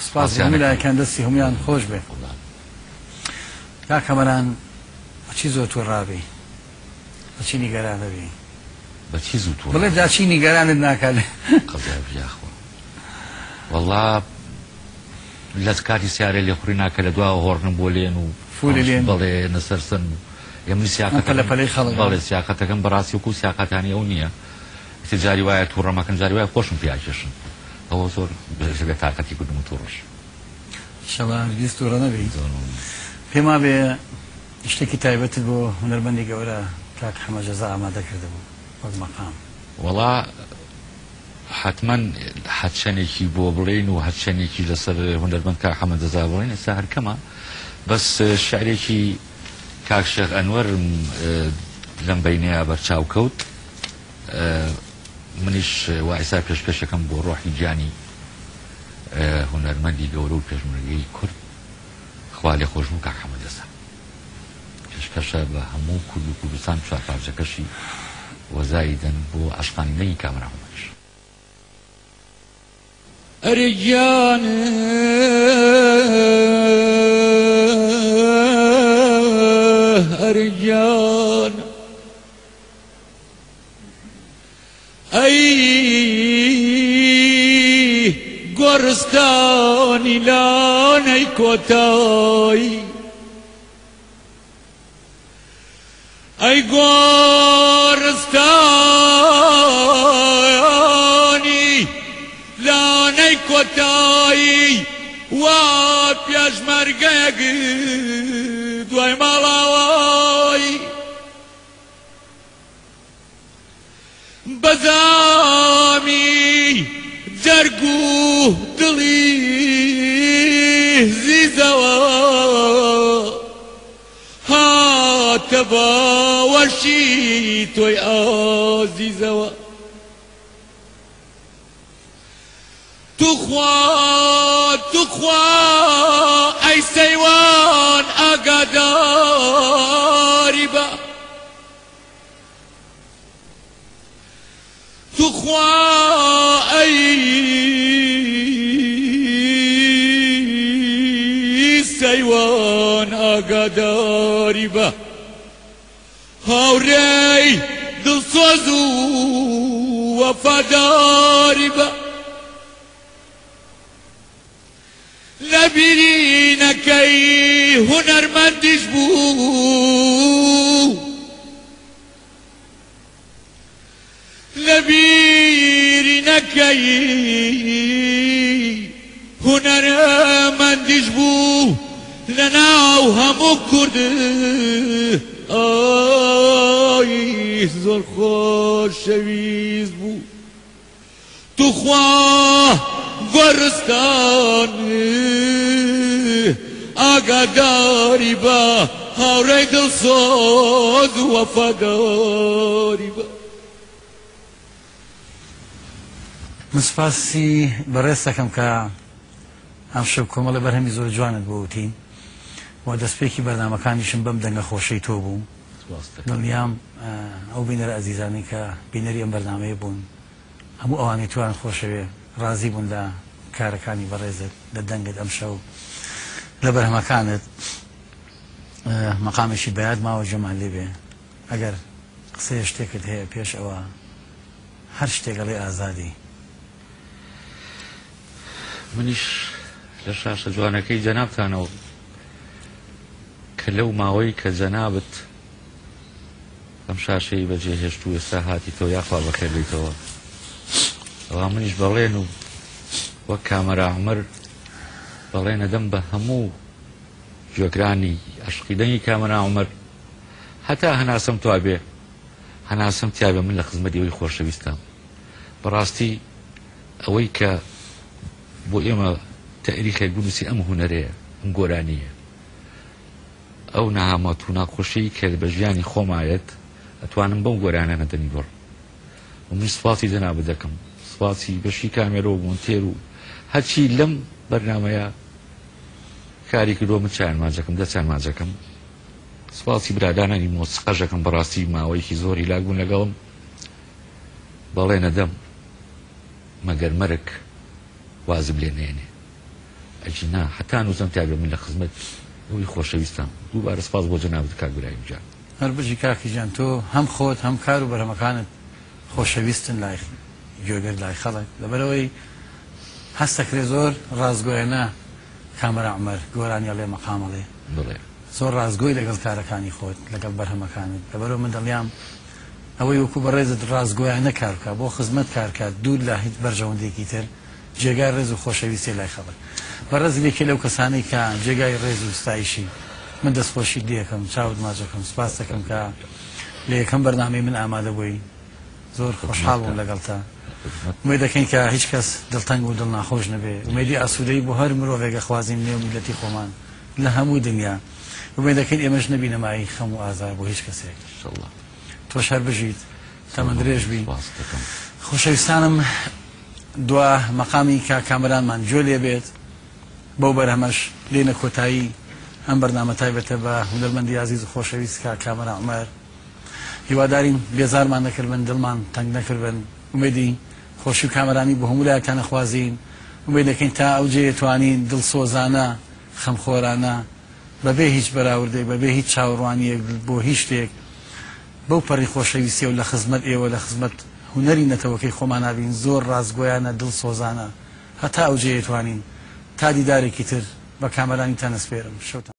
سپاس بۆ هەموو لایەکیان دەستی هەموویان خۆش بێ. کاک کەمەران بەچی زۆر توڕابی؟ بەچی نیگەرانەبی؟ بەچی زوو توڕە بڵێ جا چی نیگەرانت ناکات؟ قەزای یاخوا وەڵا لە کاتی سیارە لێخوڕی ناکە لە دواوە هۆڕنم بۆ لێن و فولی لێن بەڵێ نەسەر سن ئێمن سیاقەتەکەم پەلەی خەڵک بەڵێ سیاقەتەکەم بەڕاستی وەکو سیاقەتانی ئەو نییە ئیتر جاری وایە توڕەمەکەن جاری وایە خۆشم پیاکێشن ئەوە زۆر بێ تاقەتی کردم و توڕەش. ئیشەڵا هەرگیز توڕە نەبی. پێم وابێ شتێکی تایبەتت بۆ هونەرمەندی گەورە کاک حەمە جەزا ئامادە کردبوو وەک مەقام. وەڵا حەتمەن هەرچەنێکی بۆ بڵێین و هەرچەنێکی لەسەر هونەرمەند کاک حەمە جەزا بڵێین ئێستا هەر کەمە بەس شعرێکی کاک شێخ ئەنوەرم لەم بەینەیا بەرچاو کەوت منیش وا ئێستا پێشکەشەکەم بۆ ڕۆحی گیانی هونەرمەندی گەورە و پێشمەرگەی کورد خوا لێخۆشبوو کاک حەمە جەزا پێشکەشە بە هەموو کورد و کوردستان چوارپارچەکەشی و زایدەن بۆ عەشقانی دەنگی کامەران عومەریش. ئەرێ گیانە ئەرێ گیانە ئەی گۆڕستانی لانەی کۆتایی ئەی گۆڕستانی لانەی کۆتایی وا پێشمەرگەیەک دوای ماڵاوایی بەزامی جەرگ و دڵی زیزەوە هاتە باوەشی تۆی ئازیزەوە. توخوا توخوا ئەی سەیوان ئاگاداری بە. توخوا ئەی سەیوان ئاگاداری بە هاوڕێی دڵسۆز و وەفاداری بە. لەبیری نەکەی هونەرمەندیش بوو. لەبیری نەکەی هونەرمەندیش بوو لەناو هەموو کورد ئای زۆر خۆشەویست بوو. توخوا گۆڕستان ئاگاداری بە هاوڕێی دڵسۆز و وەفاداری بە. من سوپاسی بەڕێزت ئەکەم کە ئەمشەو کۆمەڵێ بەرهەمی زۆر جوانت بۆ وتین و دەستپێکی بەرنامەکانیشم بەم دەنگە خۆشەی تۆ بوو. دڵنیام ئەو بینەرە ئەزیزانەی کە بینەری ئەم بەرنامەیە بوون هەموو ئەوانەی تۆیان خۆشەوێ ڕازی بوون لە کارەکانی بەڕێزت لە دەنگت ئەمشەو لە بەرهەمەکانت مەقامێکی بەیاد ماوە گوێمان لێ بێ ئەگەر قسەیە شتێکت هەیە پێش ئەوە هەر شتێک ئەڵێ ئازادی. منیش لە شاشە جوانەکەی جەنابتانەوە کە لەو ماوەی کە جەنابت ئەم شاشەی بەجێ هێشت و ئێستا هاتیتەوە یاخوا بەخێر بێیتەوە ئەوا منیش بەڵێن و وەک کامەرا عومەر بەڵێن ئەدەم بە هەموو گوێگرانی عەشقی دەنگی کامەرا عومەر هەتا هەناسەم توابێ هەناسەم تیابێ من لە خزمەتی ئەوی خۆشەویستام بەڕاستی ئەوەی کە بۆ ئێمە تەئریخێک بنووسی ئەم هونەرەیە ئەم گۆرانییە ئەو نەهامەت و ناخۆشیەی کە بە ژیانی خۆمایەت ئەتوانم بەم گۆرانیانە دەنگی بڕم و منیش سوپاسی جەنابت دەکەم سوپاسی بەشی کامێرە و مۆنتێر و هەرچی لەم بەرنامەیە کاری کردووە من چایان ماجەکەم دەستیان ماجەکەم سوپاسی برادانانی مۆسیقەشەکەم بەڕاستی ماوەیەکی زۆر هیلاک بوون لەگەڵم بەڵێ نەدەم مەگەر مەرگ وازم لێ نێنێ. ئەگینا هەتا نووسم تیا بێ من لە خزمەت ئەوی خۆشەویستام. دووبارە سپاس بۆ جەنابت کاک برایم گیان. هەر بژی کاکی گیان تۆ هەم خۆت هەم کار و بەرهەمەکانت خۆشەویستن لای گوێگر لای خەڵک لەبەرئەوەی هەست دەکرێ زۆر ڕاستگۆیەنە کامەران عومەر گۆرانی ئەڵێ مەقام ئەڵێ بەڵێ. زۆر ڕاستگۆی لەگەڵ کارەکانی خۆت لەگەڵ بەرهەمەکانت لەبەرئەوە من دڵنیام ئەوەی وەکو بەڕێزت ڕاستگۆیانە کار بکات بۆ خزمەت کار کات دوور لە هیچ بەرژەوەندیەکی تر جێگای ڕێز و خۆشەویستیە لای خەڵک. بەڕێزت یەکێ لەو کەسانەی کە جێگای ڕێز و ستایشی. من دەستخۆشیت لێ ئەکەم چاوت ماچ ئەکەم سپاست ئەکەم کە لە یەکەم بەرنامەی من ئامادە بووی زۆر خۆشحاڵ بووم لەگەڵتا. ئومێد دەکەین کە هیچ کەس دڵتەنگ و دڵناخۆش نەبێ. ئومێدی ئاسوودەیی بۆ هەر مرۆڤێک ئەخوازین نێو میللەتی خۆمان لە هەموو دنیا. ئومێد دەکەین ئێمەش نەبینە مایەی خەم و ئازار بۆ هیچ کەسێک. تۆش هەر بژیت تەمەن درێژ بی. خۆشەویستانم دوا مەقامی کاک کامەرانمان گوێ لێ بێت بەو بەرهەمەش دێینە کۆتایی ئەم بەرنامە تایبەتە بە هونەرمەندی ئازیز و خۆشەویست کاک کامەران عومەر هیوادارین بێزارمان نەکردبن دڵمان تەنگ نەکردبن ئومێدی خۆشی و کامەرانی بۆ هەموو لایەکتان ئەخوازین ئومێد دەکەین تا ئەو جێیە توانین دڵسۆزانە خەمخۆرانە بەبێ هیچ بەراوردێک بەبێ هیچ چاوەڕوانییەک بۆ هیچ شتێک بەو پەڕی خۆشەویستیەوە لە خزمەت ئێوە لە خزمەت هونەری نەتەوەکەی خۆمانا بین زۆر ڕاستگۆیانە دڵسۆزانە هەتا ئەو جێیەی توانین تا دیدارێکی تر بە کامەرانیتان ئەسپێرم شەوتان.